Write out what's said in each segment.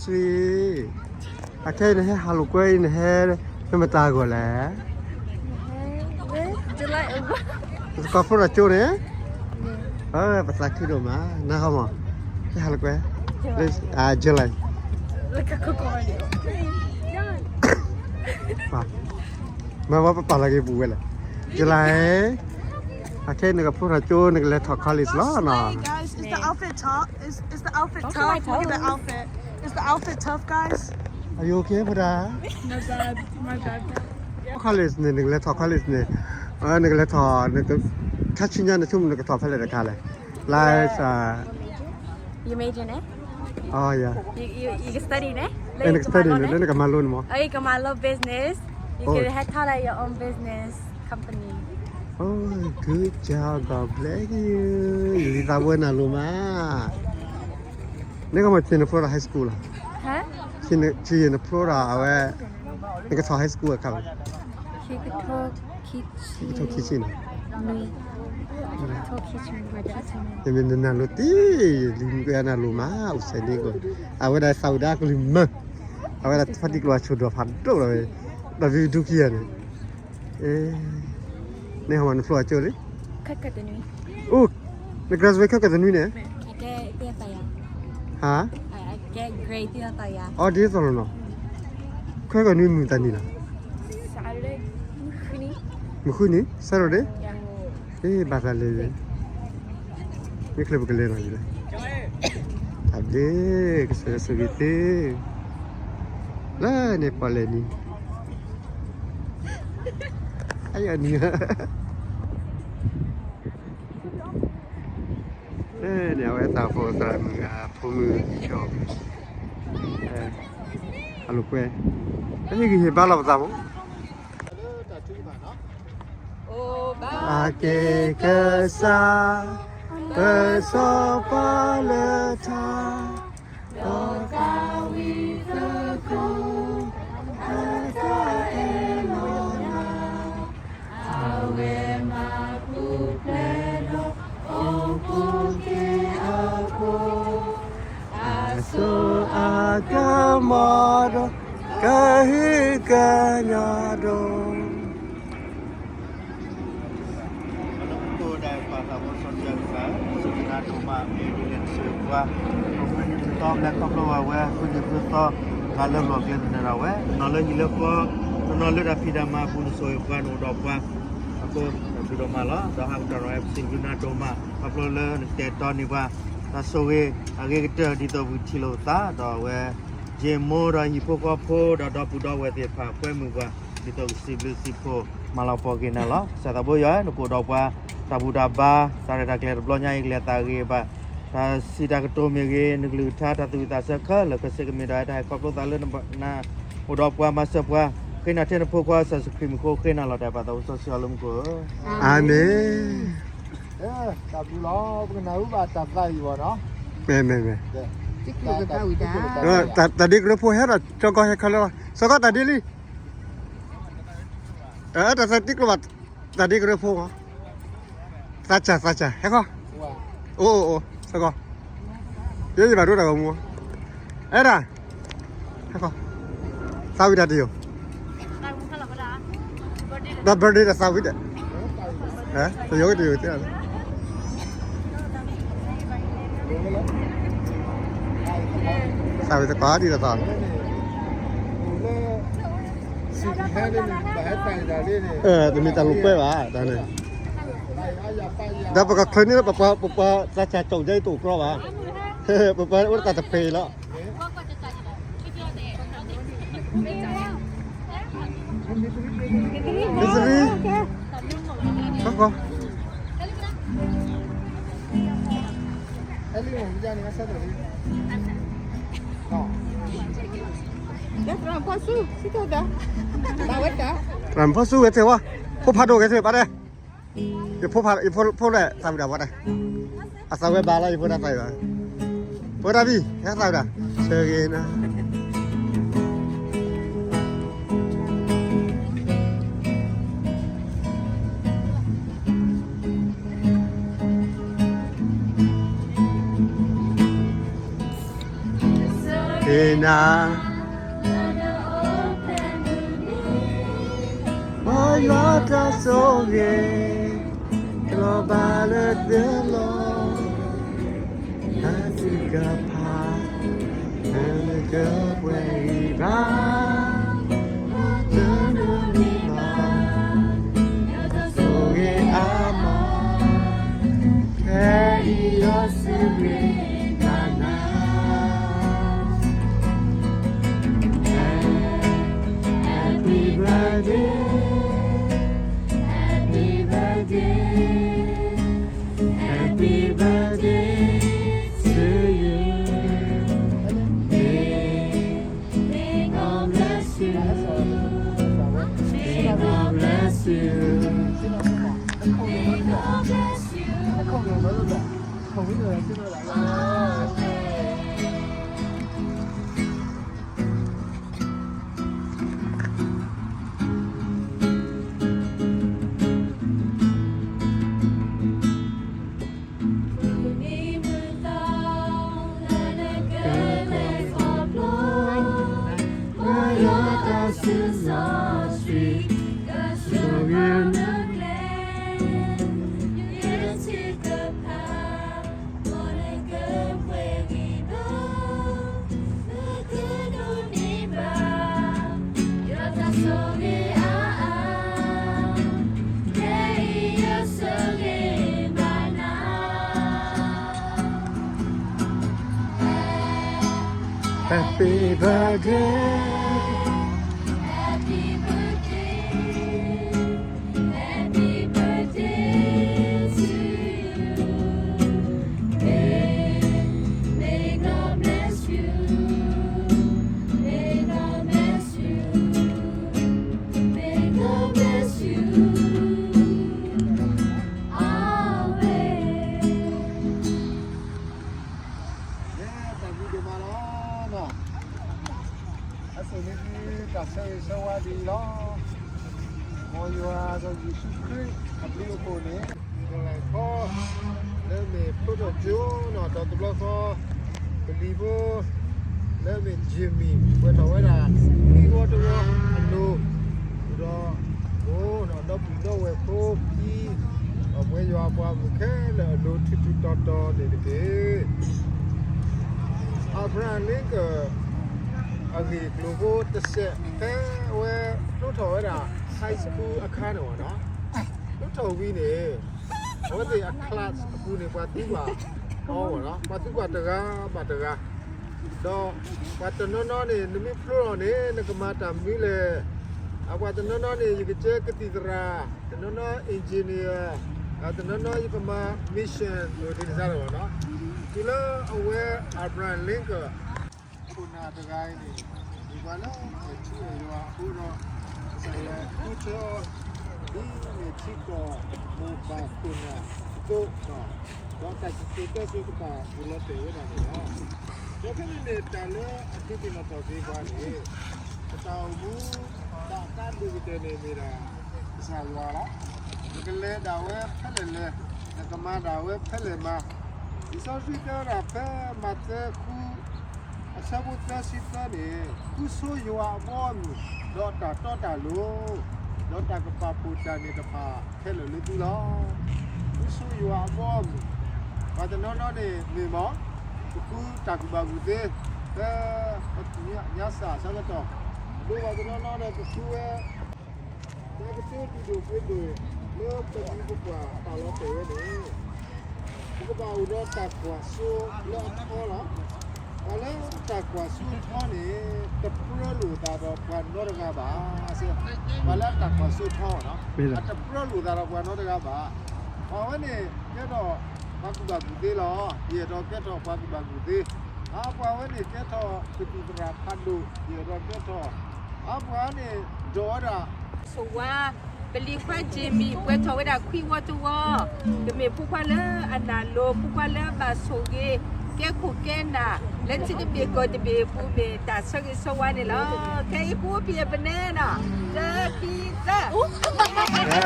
ဆွံ, အခဲအံၤနဟဲဟးလိာ်ကွဲအံၤ နဟဲ နမတၤအဂီၢ်လဲၣ်. နကီၢ်ဖျိထီၣ်ကၠိန့ၣ်, ပသးခုဒိၣ်မး နဟါမး, ဟဲဟးလိာ်ကွဲ, July, မ့ၢ်ဝဲပပာ်လီၤက့ၤပူၤဝဲလဲၣ်, July, အခဲအံၤနကဖျိထီၣ်ကၠိ နကလဲၤထီၣ် college လီၤနီၤ. Guys, is the outfit tough? Is, is the outfit tough? Look at the outfit. Is the outfit tough, guys? Are you okay for that? My bad, my bad. College န့ၣ် နကလဲၤထီၣ် college န့ၣ်, နကလဲၤထီၣ်, ခါဆူညါနဆိကမိၣ်နကထီၣ်ဖဲလဲၣ်တခါလဲၣ်, like, you major န့ၣ်, oh yeah, you, you, you can study န့ၣ်, နက study န့ၣ် လၢနကမၤလိန့ၣ်မး, ကမၤလိ business, you can have your own business company. Oh, good job, God bless you. ယသးဝဲနၤလိၤမး. န့ၣ်ကမၤဆ့ၣ်နဖျိဒီး high school လီၤ, ဆ့ၣ်နဖျိဒီးအဝဲ, နကထီၣ် high school အခါလီၤ, ခံကထိခံဆံန့ၣ်, ယမ့ၢ်နနၤလိၤတံၢ်, လံၤမုၢ်ကနၤလိၤမး အိၣ်စဲးန့ၣ်ကီး, အဝဲဒၣ်သးဝံၣ်ဒၣ်ကလုၢ်မၢ, အဝဲဒၣ်ဖါတံၢ်ကျိၤအဆိၣ်ဒီးဖးဒိၣ်လီၤ, ဒီးဝံၣ်ဒူကံယၤန့ၣ် န့ၣ်ဟီမး နဖျိအကၠိလံ, အိၣ်, န graduate ခဲကတနွံန့ၣ်, ဟါ, အီၤဒ်သိးလီၤနီၤ, ခဲကနွံမုၢ်တနံၤလီၤ, မုၢ်ဃုနံၤ Saturday, ဘၣ်သးလဲၤ, မ့ၢ်ချ့ပကလဲၤနီၤလဲၣ်, အဒ့, ကစၢ်ယွၤဆိၣ်ဂ့ၤသ့, လၢန့ၣ်ပီၣ်လဲၣ်နံၤ အယနံၤ, န့ၣ်အဝဲသးဖိသရၣ်မုၣ်အဖိမုၣ်, အလိာ်ကွဲ, ဟ့ၣ်ဂံၢ်ဟ့ၣ်ဘါလီၤပသးဖိ, အက့ၢ်ကစၢ်, ပစီၤပၤလၢထါ, ဒီးသးဝံၣ်သကိး, အသးအဲၣ်လီၤနၤ, အဝဲမၤပူၤဖျဲးဒီး အိၣ်ဖှိၣ်က့ၤအဖိ, အစိအကမီၤဒီး ကဟုကညီၢ်ဒိၣ် ပှၤသးဖိစီဆှံကစၢ်, စူၢ်က့ၤနၤဒိၣ်မး မ့ၢ်ဒ်လဲၣ်နဆိၣ်ဂ့ၤပှၤ, ပဃုနံၤဃုသီ ပလဲၤခီဖျိဘၣ်ဝဲ ဃုနံၤဃုသီ, တၢ်လၢလီၢ်ကျဲသနၢၣ်ဒၣ်ဝဲ, တနီၤလၢဟံၣ်လၢဃီ, တနီၤလၢတၢ်ဖံးတၢ်မၤအပူၤ နဆိၣ်ဂ့ၤပှၤ နအိၣ်ဒီးပှၤ, အဃိ တၢ်ဘျုးဒိၣ်မးလီၤ. ဒီးဟးကတီၢ်ဒီးဝဲ ပစံးဘျုးနၤဒိၣ်မး ခီဖျိလၢနကတဲာ်ကတီၤန့ၢ်ပှၤ တၢ်ဆိၣ်ဂ့ၤအဂ့ၤကတၢၢ် ဒ်သိးပကထံၣ်လိာ်ပသး ဒီးအဝဲ ယ့ၢ်မိၢ်ဒီးဟံၣ်ဖိဃီဖိ ဒီးဒီပုၢ်ဒီဝဲၢ်သ့ၣ်တဖၣ် ကွဲမုာ်ပှၤ ဒ်သိးကစံးဘျုးစံးဖှိၣ်မၤလၤကပီၤက့ၤနၤလီၤ. ကစၢ်သးဘိယွၤဧၢ နကအိၣ်ဒီးပှၤ တၢ်ဘူၣ်တၢ်ဘါ တၢ်ရဲၣ်တၢ်ကျဲၤတဘျီညါအံၤ ကလဲၤသးဂ့ၤဘၣ် တၢ်စံးတၢ်ကတိၤမ့ၢ်ဂ့ၤ နကလုၢ်ကထါ တၢ်သူၣ်ဝံၣ်သးဆၢခဲလၢာ်ခဲဆ့ ကမ့ၢ်ဒၣ်တၢ်ဟဲခီဖျိသးလၢနအိၣ်ဒီးပှၤမၤစၢၤပှၤ ဃ့နၤထဲနဖိခွါကစၢ်ယ့ၣ်ၡူးခရံာ်မံၤအဃိ ဃ့နၤလီၤတၢ်ပာ်သးစီဆှံအီၤလၢမူခိၣ်ဧၢ. အၤမ့ၣ်. တၢ်ဘျုးလီၤ ပကနၣ်ဝံဘၣ်တၢ်သးအံၤဘၣ်နီၤ. မ့ၢ်မ့ၢ်မ့ၢ်. တၢ်ဒ့ကရၢဖိဟဲဒီး ကၠီကီၢ်ဟဲခီလၢ စီၤကီၢ်တၢ်ဒ့လံ. တၢ်သးတံကျိဘၣ် တၢ်ဒ့ကရၢဖိမး. သးစၢ်သးစၢ် ဟဲခီ. အိၣ်အိၣ်အိၣ် စီၤကီၢ်. ယဲယဘၣ်ဒိတၢ်ဂီၤမူ. အဲၣ်ဒၣ် ဟဲခီ. သးဝံၣ်တၢ်တယိာ် ဒီး birthday ဒီးသးဝံၣ်ဒီး တယိာ်တယိာ်သ့လီၤ. သးဝံၣ်သကိးဒ်သိးသိး တမ့ၢ်တၢ်လိာ်ကွဲဘၣ် တၢ်န့ၣ်. ဒီးပကချုးန့ၢ်လၢပပှၤ ပပှၤသးစၢ်ကၠီၣ်ကၠဲအံၤတအိၣ်ကြီဘၣ်. ပပှၤအိၣ်တၢ်တဖှဲးလီၤ. သရၣ်ဖီဆူဝဲသ့ၣ်ဝဲ ဖိဖးဒိၣ်ကဲသ့ၣ်ဘၣ်တဲ. ယဖိဖး ယဖိ ဖိလဲၣ် သးဝံၣ်ဒၣ်ဝဲဒၣ်. အသးဝဲဘၣ်လီၤ ယဖိဒၣ်သးဝံၣ်ဘၣ်. ဖိဒၣ်ဘံၣ် ဟဲသးဝံၣ်ဒၣ် ဆၢဂ့ၤနၤ. ဟ့ၣ် နၤ, ပယွၤတၢ်ဆိၣ်ဂ့ၤ ကျီၢ်ဘၣ်လၢသုလီၢ်, တၢ်ထုကဖၣ် နကပှဲၤဂံၢ်ဘါ, တနံၤဘၣ် ဆိၣ်ဂ့ၤအါမး, ခဲအံၤယွၤဆိၣ်ဂ့ၤဘၣ်နၤ. Happy birthday, happy birthday, happy birthday to you. May, may God bless you. May God bless you. May God bless you. Amen. ယဲတၢ်ဘျုးဒိၣ်မးလီၤ. အဆိၣ်န့ၢ်သုတၢ်ဆၢဂ့ၤဆၢဝါဒ်အံၤလီၤ. မ်ယွၤဒီးယ့ၣ်ၡူးခရံာ်အဘျုးအဖှိၣ်န့ၣ် ကလဲၤခီ လၢမ့ၢ်ဖိထီၣ်ကၠိနီၤ ဒီးတဘျီဃီ ပလံၤဖိ လၢမ့ၢ် Jimmy ပှဲၤထီၣ်ဝဲဒၣ် ခံဝီတဝီအလိၤ ဒီး အိၣ်ဒီးဒီပုၢ်ဒီဝဲၢ်ဖိခံ ဒီးပှဲၤယွၤအပှၤမုၣ်ခဲလၢာ်အလိၤထူးထူးတီၤတီၤန့ၣ်တက့ၢ်. Abraham Lincoln အဂ့ၢ်အကျိၤဖိတစဲး ဖဲအဝဲဒိၣ်ထီၣ်ဝဲဒၣ် high school အခါန့ၣ်ဝဲနီၤ ဒိၣ်ထီၣ်ဝံၤန့ၣ် အဝဲသ့ၣ်အ class အပူၤန့ၣ် ပှၤသံကွၢ်အီၤဝဲနီၤ ပှၤသံကွၢ်တဂၤဘၣ်တဂၤ ဒီးပှၤတနီၤနီၤန့ၣ် နမ့ၢ်ဖျိလီၤန့ၣ် နကမၤတၢ်မနုၤလဲၣ်. အပှၤတနီၤနီၤန့ၣ် ယကကဲကသံၣ်သရၣ်, တနီၤနီၤ engineer, တနီၤနီၤယကမၤ mission ဒ်န့ၣ်စ့ၢ်ကီးနီၤ. တုၤလၢအဝဲ Abraham Lincoln ခိၣ်နၢ်တဂၤအံၤန့ၣ် မ့ၢ်ပှၤလၢအဲၣ်ထံအဲၣ်ယွၤအဃိဒီး ကစၢ်ယွၤဃုထၢအီၤ ဒ်မ့ၢ်ထံကီၢ်မိၢ်ပၢ်ခိၣ်နၢ်အသိး ဒီးတၢ်စံၣ်စိၤတဲစိၤကဘၣ်အိၣ်လီၤတဲာ်ဝဲဒၣ်န့ၣ်လီၤ. ဒီးဖဲန့ၣ်န့ၣ်တၢ်လၢအဒုးသ့ၣ်နီၣ်ထီၣ်က့ၤပှၤန့ၣ် ပတၢ်အိၣ်မူ တၢ်အကါဒိၣ်ကတၢၢ်န့ၣ်မ့ၢ်ဒၣ် ကစၢ်ယွၤလီၤ. နကလဲၤဒၣ်ဝဲဖဲလဲၣ်လဲၤ, နကမၤဒၣ်ဝဲဖဲလဲၣ်မၤ, လံာ်စီဆှံတဲဝဲဒၣ်ဖဲမးသဲဃု အဆၢဖိသၢဆံသၢန့ၣ် ဃုဆိယွၤအဘီအမုၢ် ဒီးတၢ်တီတၢ်လိၤ, ဒီးတၢ်ကပာ်ဖှိၣ်တၢ်န့ၣ်တဖၣ်ခဲလၢာ်လၢသုလီၤ. ဃုဆိယွၤအဘီအမုၢ်, ပှၤတနီၤနီၤန့ၣ်မ့ၢ်မး ပဃုတၢ်ကူၣ်ဘၣ်ကူၣ်သ့ ဖဲပသ့ၣ်ညါစၢ်အဆၢကတီၢ်, ဒီးပှၤတနီၤနီၤဒီးပဃုဝဲ တၢ်ကတိၤဒုၣ်ဒိၣ်ပှ့ၤဒိၣ်လၢပမံၤပပှၢ်ပာ်လီၤတဲာ်ဝဲန့ၣ် ပကဘၣ်အိၣ်ဒီးတၢ်ကွၢ်စိလၢအထီလီၤ. ပှၤလၢတၢ်ကွၢ်စိထီန့ၣ် တပြၢလိာ်သးဒီးပှၤနီတဂၤဘၣ်. ပှၤလၢတၢ်ကွၢ်စိထီနီၤ အတပြၢလိာ်သးဒီးပှၤနီတဂၤဘၣ်. ပှၤဝဲန့ၣ်ကဲထီၣ်ပှၤကူၣ်ဘၣ်ကူၣ်သ့လီၤ. ယအဲၣ်ဒိးကဲထီၣ်ပှၤကူၣ်ဘၣ်ကူၣ်သ့, အပှၤဝဲန့ၣ်ကဲထီၣ်ကသံၣ်သရၣ်ဖးဒိၣ်, ယအဲၣ်ဒိးကဲထီၣ် အပှၤန့ၣ်ဒိးဝဲဒၣ် ဆိၣ်ဝါ ပလံၤခွါ Jimmy ပှဲၤထီၣ်ဝဲဒၣ်ခွံဝီတဝီ, ကမ့ၢ်ဖိခွါလၢအနၢ်လိၤ, ဖိခွါလၢအဘၣ်ဆိၣ်ဂ့ၤ, ကဲခိၣ်ကဲနၢ်, လၢထံတဘ့ၣ်ကီၢ်တဘ့ၣ်အပူၤမ့ၢ်တၢ်ဆၢဂ့ၤဆၢဝါန့ၣ်လီၤ. ခဲအံၤကအိၣ်ဖဲအပနဲနီၤ, တၢ ခံ သၢ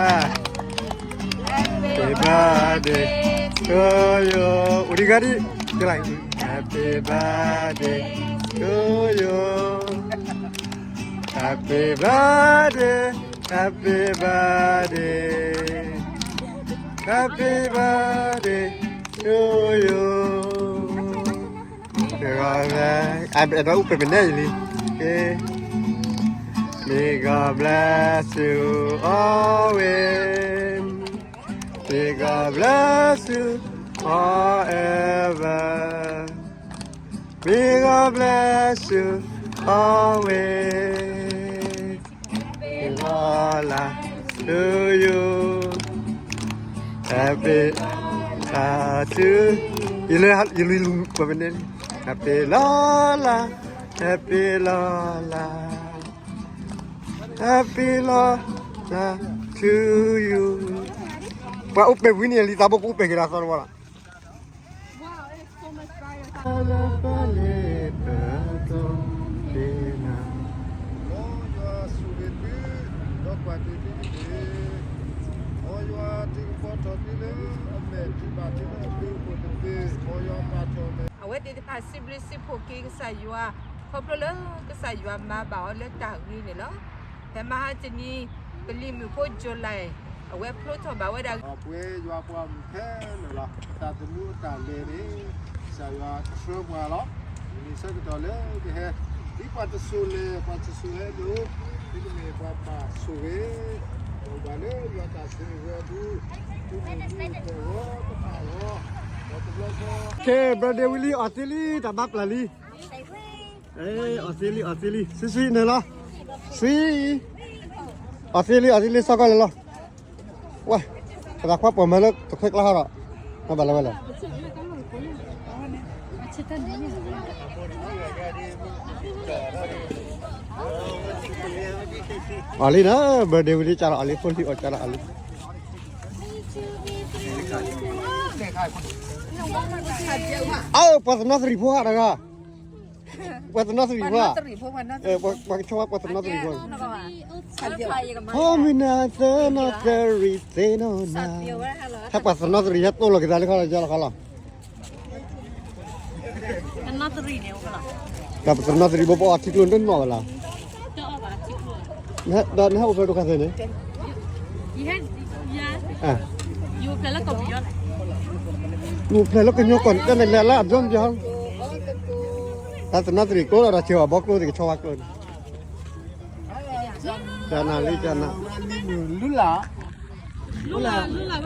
Happy birthday to you. အိၣ်ဒံးဂၤဒံး, Happy birthday to you. Happy birthday, happy birthday, happy birthday to you. အဲၣ်ဒိးအိၣ်ပှဲၤမနုၤလံ. May God bless you always. May God bless you forever. May God bless you always. Happy Lala to you. Happy Lala to you. ယလၢ ယလၢလူၤပှဲၤမနုၤလံ. Happy Lala, Happy Lala, Happy Lala to you. ပှၤအိၣ်ပှဲၤဝံၤန့ၣ်လံ သးဘိကအိၣ်ပှဲၤက့ၤလၢအသီတဝီလီၤ. မ်ယွၤဆိၣ်ဂ့ၤသု, ဒီးကွၢ်တ့ၢ်သုတက့ၢ်. မ်ယွၤတံၤကပီၤထီၣ်သုလၢ အမဲာ်ထံဘၣ်သုလၢအဘျုးအဖှိၣ်တက့ၢ်. မ်ယွၤပာ်ထီၣ်မဲာ် အဝဲသ့ၣ်တဖၣ်စံးဘျုးစံးဖှိၣ်က့ၤကစၢ်ယွၤ ခီဖျိလၢကစၢ်ယွၤမၤဘၣ်အီၤလၢတၢ်ဂ့ၤန့ၣ်လီၤ. ဖဲမဟါတနံၤ ကလံၤမုၢ်ဖိ July အဝဲဖျိထီၣ်ဘၣ်ဝဲဒၣ် ပဝဲယွၤပှၤမုၣ်ခဲလၢာ်လီၤ. ပတၢ်သနူအတၢ်လဲၤန့ၣ် ကစၢ်ယွၤကဆှၢပှၤလီၤ. မ့ၢ်ဆၢကတီၢ်လၢကဟဲ ဒ်ပှၤတစိၤလဲၤ ပှၤတစိၤဟဲဒိၣ် ဒ်တမ့ၢ်ပှၤဘၣ်ဆိၣ်ဂ့ၤ ပဘၣ်လၢယွၤတၢ်ဆိၣ်ဂ့ၤဝဲအပူၤ သုမ့ၢ်မုၢ်ပှဲၤဂီၤတဖၣ်ဂီၤ ဒီးတဘျီဃီ ကဲ birthday ဝံၤလံ အီၣ်သ့လံ တၢ်ဘါပျၢ်လံ. အီၣ်သ့လံ အီၣ်သ့လံ ဆံးဆံးန့ၣ်လီၤ. ဆံး အီၣ်သ့လံ အီၣ်သ့လံ စီကီလၢလီၤ. ဝဲ ပသးခွါပိာ်မၤလၢတခွဲကျါဟီဒီး မၤဘၣ်လၢဝဲလဲၣ်. အီၣ်လံနီၤ birthday ဝံၤလံ ကၢ်လီၤအီၣ်လံ ဖိလံၤအီၣ်ကၢ်လီၤအီၣ်လံ. အၢ ပှၤသနီသရံၣ်ဖိဟးတဂၤ ပှၤသနီသရံၣ်ဖိဧါ, ပှၤကဆီဝါပှၤသနီသရံၣ်ဖိ, ဟီမုၢ်နၤသနီသရံၣ်သ့နီၢ်နၤ, ဟဲပှၤသနီသရံၣ်ဟဲတိၢ်လီၤက့ၤသးလၢခီလီၤ ယါလီၤခီလီၤ, တၢ်ပသနီသရံၣ်ဘိဘိအီထံကျိတနီၣ်ဝဲလီၤ, ဒီးနဟဲအိၣ်ဖျဲၣ်ဒိၣ်ခါသ့န့ၣ် အိၣ်ဖျဲၣ်လၢကညီကီၢ်န့ၣ် တၢ်န့ၣ်လဲၤလၢအဘျီဘျီ, တၢ်သနီသရံၣ်ကျိလီၤဒီး ဆ့ၣ်အဘီကျိသ့ၣ် ကဆီဝါကျိန့ၣ်, ကနၣ်လံ ကနၣ်, လၢ ဟ့ၣ် လၢ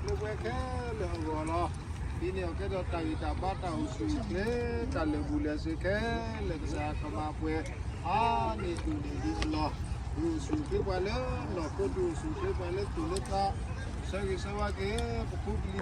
ပဝဲခဲလၢာ်အဂီၢ်လီၤ. ဒ်န့ၣ်အကဲဒီးတၢ်ဂံၢ်တၢ်ဘါတၢ်အိၣ်ဆူၣ်အိၣ်ချ့ တၢ်လဲၤဘူၣ်လဲၤစ့ၤခဲလၢာ် ကစၢ်ကမၤပှဲၤ အါန့ၢ်ဒိၣ်န့ၢ်ဒံးအလီၢ်, ဒုးအိၣ်ဆူၣ်အိၣ်ချ့ပှၤလၢနီၢ်ခိ ဒုးအိၣ်ဆူၣ်အိၣ်ချ့ပှၤလၢသူၣ်လၢသး, ဆၢဂ့ၤဆၢဝါက့ၤ ပဖိပလံၤ